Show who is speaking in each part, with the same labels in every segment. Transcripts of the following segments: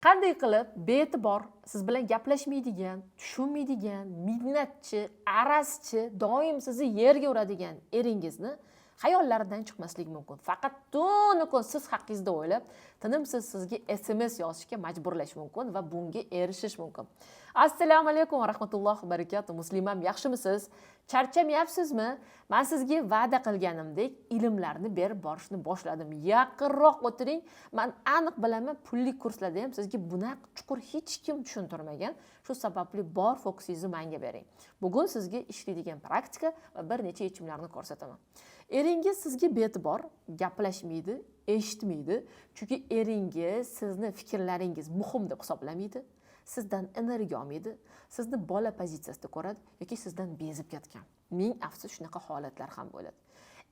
Speaker 1: Qanday qilib bee'tibor, siz bilan gaplashmaydigan, tushunmaydigan, minnatchi, arazchi, doim sizni yerga uradigan eringizni xayollaridan chiqmaslik mumkin? Faqat tunu kun siz haqingizda o'ylab, tinimsiz sizga SMS yozishga majburlash mumkin va bunga erishish mumkin. Assalomu alaykum va rahmatullohi va barakatuh. Muslimam, yaxshimisiz? Charchamayapsizmi? Man sizga va'da qilganimdek ilmlarni berib borishni boshladim. Yaqinroq o'tiring. Man aniq bilaman, pulli kurslarda ham sizga bunaqa chuqur hech kim tushuntirmagan. Shu sababli bor fokusingizni menga bering. Bugun sizga ishlaydigan praktika va bir necha yechimlarni ko'rsataman. Eringiz sizga bee'tibor, gaplashmaydi, eshitmaydi, chunki eringiz sizni fikrlaringiz muhim deb hisoblamaydi, sizdan energiya olmaydi, sizni bola pozitsiyasida ko'radi yoki sizdan bezib ketgan. Ming afsus, shunaqa holatlar ham bo'ladi.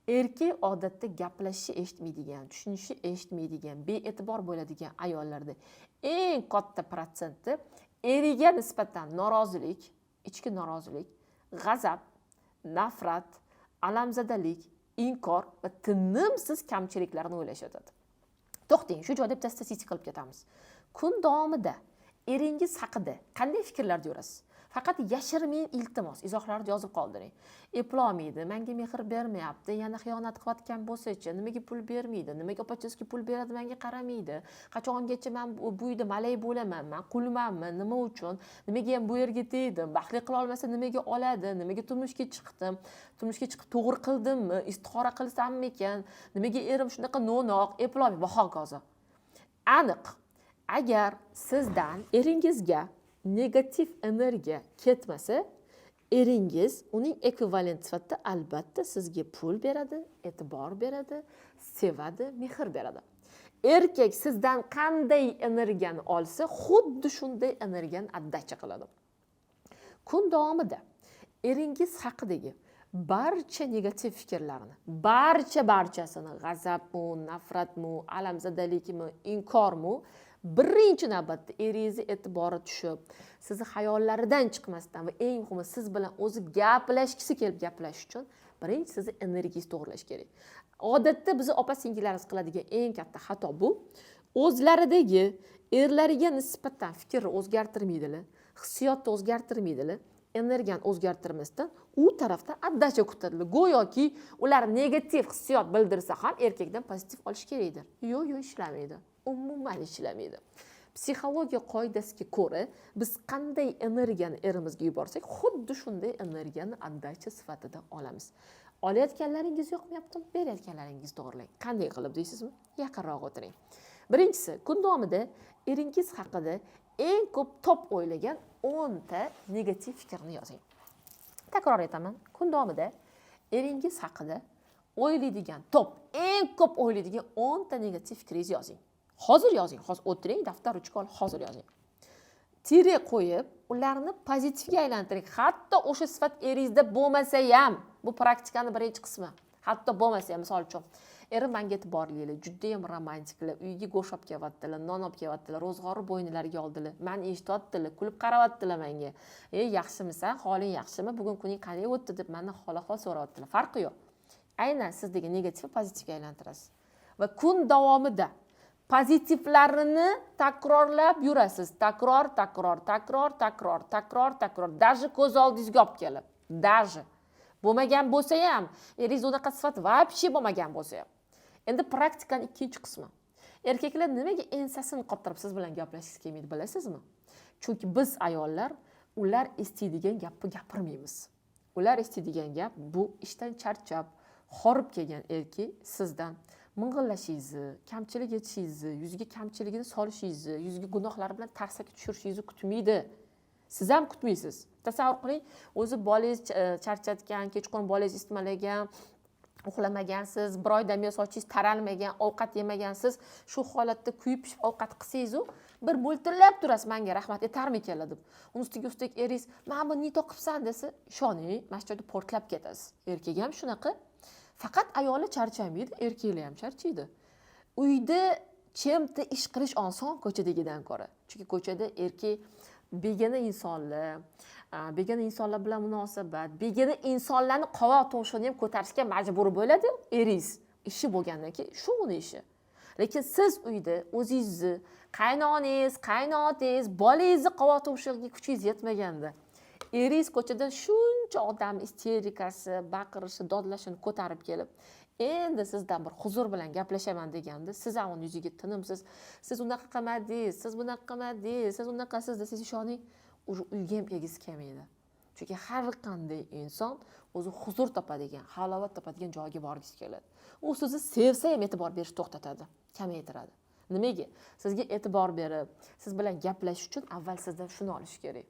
Speaker 1: Erkak odatda gaplashishni eshitmaydigan, tushunishni eshitmaydigan, bee'tibor bo'ladigan ayollarda eng katta protsenti eriga nisbatan norozilik, ichki norozilik, g'azab, nafrat, alamzadalik, inkor va tinimsiz kamchiliklarni o'ylashadi. To'xtang, shu joyda bitta statistika qilib ketamiz. Kun davomida eringiz haqida qanday fikrlarda yurasiz? Faqat yashirmang, iltimos, izohlarda yozib qoldiring. Eplolmaydi, menga mehr bermayapti, yana xiyonat qilayotgan bo'lsa-chi, nimaga pul bermaydi, nimaga opachasiga pul beradi, menga qaramaydi, qachongacha man bu uyda malak bo'laman, man qulmanmi, nima uchun, nimaga ham bu yerga tegdim, baxtli qila olmasa nimaga oladi, nimaga turmushga chiqdim, turmushga chiqib to'g'ri qildimmi, istixora qilsammikan, nimaga erim shunaqa no'noq, eplolmaydi va hokazo. Aniq, agar sizdan eringizga negativ energiya ketmasa, eringiz uning ekvivalent sifatida albatta sizga pul beradi, e'tibor beradi, sevadi, mehr beradi. Erkak sizdan qanday energiyani olsa, xuddi shunday energiyani отдача qiladi. Kun davomida eringiz haqidagi barcha negativ fikrlarni, barcha barchasini, g'azabmi, nafratmi, alamzadalikmi, inkormi, birinchi navbatda eringizni e'tibori tushib, sizni xayollaridan chiqmasdan va eng muhimi, siz bilan o'zi gaplashgisi kelib gaplashish uchun birinchi sizni energiyangizni to'g'irlash kerak. Odatda bizni opa singillarimiz qiladigan eng katta xato bu: o'zlaridagi erlariga nisbatan fikrni o'zgartirmaydilar, hissiyotni o'zgartirmaydilar. Energiyani o'zgartirmasdan u tarafdan отдача kutadilar, go'yoki ular negativ hissiyot bildirsa ham erkakdan pozitiv olish kerakdir. Yo'q, yo'q, ishlamaydi, umuman ishlamaydi. Psixologiya qoidasiga ko'ra, biz qanday energiyani erimizga yuborsak, xuddi shunday energiyani отдача sifatida olamiz. Olayotganlaringiz yoqmayaptimi, berayotganlaringizni to'g'irlang. Qanday qilib deysizmi? Yaqinroq o'tiring. Birinchisi, kun davomida eringiz haqida eng ko'p top o'ylagan 10 ta negativ fikrni yozing. Takror aytaman, kun davomida eringiz haqida o'ylaydigan top, eng ko'p o'ylaydigan 10 ta negativ fikringizni yozing. Hozir yozing, hozir o'tiring, daftar, ruchka olib, hozir yozing. Tire qo'yib, ularni pozitivga aylantiring, hatto o'sha sifat eringizda bo'lmasa ham. Bu praktikani birinchi qismi. Hatto bo'lmasa ham. Misol uchun, erim manga e'tiborlilar, judayam romantiklar, uyga go'sht olib kelyaptilar, non olib kelyaptilar, ro'zg'orni bo'ynilariga oldilar, mani eshityaptilar, kulib qarayaptilar menga, "Ey, yaxshimisan, holing yaxshimi, bugun kuning qanday o'tdi?" deb mandan hol ahvol so'rayaptilar. Farqi yo'q, aynan sizdagi negativni pozitivga aylantirasiz va kun davomida pozitivlarini takrorlab yurasiz. Takror, takror, takror, takror, takror, takror, даже ko'z oldingizga olib kelib, даже bo'lmagan bo'lsa ham, eringizda unaqa sifat вообще bo'lmagan bo'lsa ham. Endi praktikani ikkinchi qismi. Erkaklar nimaga ensasini qottirib siz bilan gaplashgisi kelmaydi, bilasizmi? Chunki biz ayollar ular istaydigan gapni gapirmaymiz. Ular istaydigan gap bu ishdan charchab, horib kelgan erkak sizdan ming'illashingizni, kamchilik aytishingizni, yuziga kamchiligini solishingizni, yuziga gunohlari bilan tarsaki tushirishingizni kutmaydi. Siz ham kutmaysiz. Tasavvur qiling, o'zi bolangiz charchatgan, kechqurun bolangiz isitmalagan, uxlamagansiz, bir oydan beri sochingiz taralmagan, ovqat yemagansiz. Shu holatda kuyib pishib ovqat qilsangizu, bir mo'ltillab turasiz, manga rahmat aytarmikanlar deb. Uni ustiga ustak eringiz "Mana buni не qilibsan" desa, ishoning, mana shu joyda portlab ketasiz. Erkak ham shunaqa. Faqat ayoli charchamaydi, erkaklar ham charchaydi. Uyda чем-то ish qilish oson ko'chadagidan ko'ra, chunki ko'chada erkak begona insonlar, begona insonlar bilan munosabat, begona insonlarni qovoq tumshug'ini ham ko'tarishga majbur bo'ladi. Eringiz ishi bo'lgandan keyin shu uni ishi. Lekin siz uyda o'zingizni qaynonangiz, qaynotangiz, bolangizni qovoq tumshug'iga kuchingiz yetmaganda, eringiz ko'chadan shuncha odam isterikasi, baqirishi, dodlashini ko'tarib kelib, endi sizdan bir huzur bilan gaplashaman deganda, siz ham uni yuziga tinimsiz, siz unaqa qilmadingiz, siz bunaqa qilmadingiz, siz unaqasiz desangiz, ishoning, уже uyga ham kelgisi kelmaydi. Chunki har qanday inson o'zi huzur topadigan, halovat topadigan joyga borgisi keladi. U sizni sevsa ham e'tibor berishni to'xtatadi, kamaytiradi. Nimaga? Sizga e'tibor berib, siz bilan gaplashish uchun avval sizdan shuni olish kerak.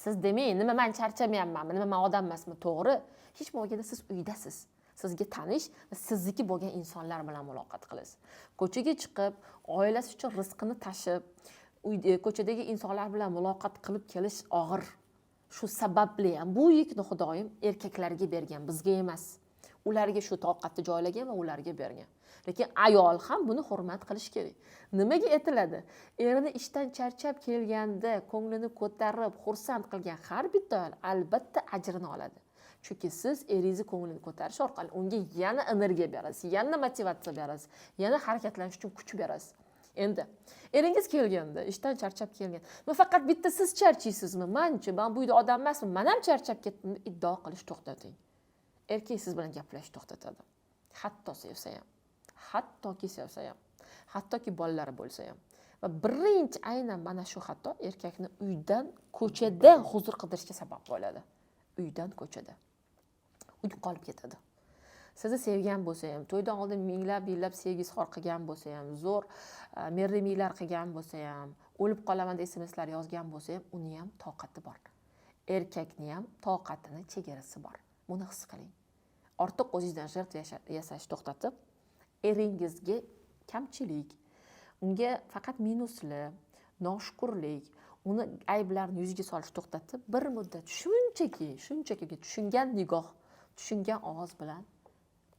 Speaker 1: Siz demang, nima man charchamayapmanmi, nima man odam emasmi? To'g'ri, hech bo'lmaganda siz uydasiz. Sizga tanish va sizniki bo'lgan insonlar bilan muloqot qilasiz. Ko'chaga chiqib, oilasi uchun rizqini tashib, uyda ko'chadagi insonlar bilan muloqot qilib kelish og'ir. Shu sababli ham bu yukni Xudoyim erkaklarga bergan, bizga emas. Ularga shu toqatni joylagan va ularga bergan. Lekin ayol ham buni hurmat qilish kerak. Nimaga aytiladi? Erini ishdan charchab kelganda ko'nglini ko'tarib, xursand qilgan har bitta ayol albatta ajrini oladi. Chunki siz eringizni ko'nglini ko'tarish orqali unga yana energiya berasiz, yana motivatsiya berasiz, yana harakatlanish uchun kuch berasiz. Endi eringiz kelganda, ishdan charchab kelgan, va faqat bitta siz charchaysizmi? Manchi, men bu uyda odam emasman, men ham charchab ketdim deb iddao qilish to'xtating. Erkak siz bilan gaplashishni to'xtatadi. Hatto sevsa ham, hattoki sevsa ham, hattoki bolalari bo'lsa ham. Va birinchi aynan mana shu xato erkakni uydan ko'chada huzur qidirishga sabab bo'ladi. Uydan ko'chada. Uy qolib ketadi. Sizni sevgan bo'lsa ham, to'ydan oldin minglab yillab sevgi izhor qilgan bo'lsa ham, zo'r merrimiylar qilgan bo'lsa ham, o'lib qolaman deb SMSlar yozgan bo'lsa ham, uni ham toqati bor. Erkakni ham toqatini chegarasi bor. Buni his qiling. Ortiq o'zingizdan жертва yasashni to'xtatib, eringizga kamchilik, unga faqat minusli, noshukurlik, uni ayblarini yuziga solishni to'xtatib, bir muddat shunchaki tushungan nigoh, tushungan ovoz bilan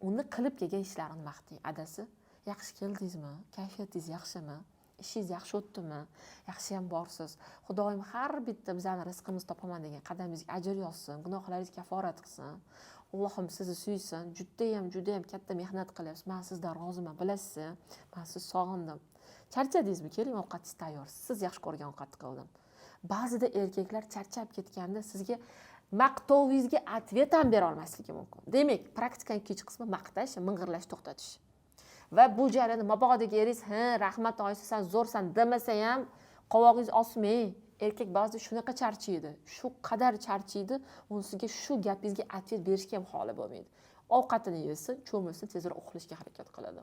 Speaker 1: uni qilib kelgan ishlarini maqtang. Adasi, yaxshi keldingizmi? Kayfiyatingiz yaxshimi? Ishingiz yaxshi o'tdimi? Yaxshi ham borsiz. Xudoyim har bitta bizani rizqimizni topaman degan qadamingizga ajr yozsin, gunohlaringizni kaforat qilsin. Allohim sizni suysin. Judayam, judayam katta mehnat qilyapsiz. Men sizdan roziman, bilasiz. Men sizni sog'indim. Charchadingizmi? Keling, ovqatingiz tayyor. Siz yaxshi ko'rgan ovqatni qildim. Ba'zida erkaklar charchab ketganda sizga maqtovingizga ответ ham bera olmasligi mumkin. Demak, praktikaning ikkinchi qismi maqtash, ming'irlash to'xtatish. Va bu jarayonda mabodo eringiz, ha, rahmat oyisi, sen zo'rsan demasa ham qovog'ingiz osmang. Erkak ba'zida shunaqa charchaydi, shu qadar charchaydi, uni sizga shu gapingizga ответ berishga ham holi bo'lmaydi. Ovqatini yesin, cho'milsin, tezroq uxlashga harakat qiladi.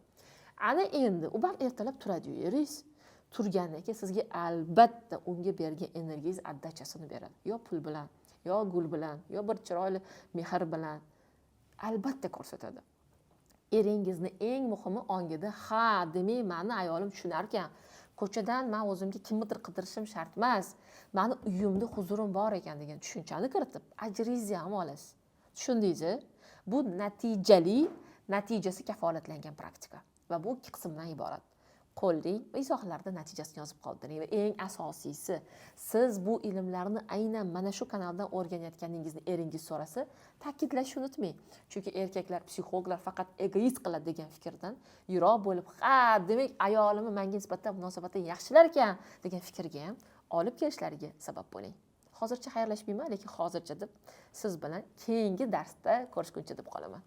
Speaker 1: Ana endi u baribir ertalab turadi-yu eringiz. Turgandan keyin sizga albatta unga bergan energiyangiz отдача sini beradi. Yo pul bilan, yo gul bilan, yo bir chiroyli mehr bilan albatta ko'rsatadi. Eringizni eng muhimi ongida, ha, demak, mani ayolim tushunar ekan. Ko'chadan men o'zimga kimnidir qidirishim shart emas. Mani uyimda huzurim bor ekan degan tushunchani kiritib, ajringizni ham olasiz. Tushundingiz? Bu natijali, natijasi kafolatlangan praktika va bu ikki qismdan iborat. Qo'lling va izohlarda natijasini yozib qoldiring va eng asosiysi, siz bu ilmlarni aynan mana shu kanaldan o'rganayotganingizni eringiz so'rasa, ta'kidlashni unutmang. Chunki erkaklar, psixologlar faqat egoist qiladi degan fikrdan yiroq bo'lib, ha, demak, ayolimni menga nisbatan munosabati yaxshilar ekan degan fikrga ham olib kelishlariga sabab bo'ling. Hozircha xayrlashmayman, lekin hozircha deb siz bilan keyingi darsda ko'rishguncha deb qolaman.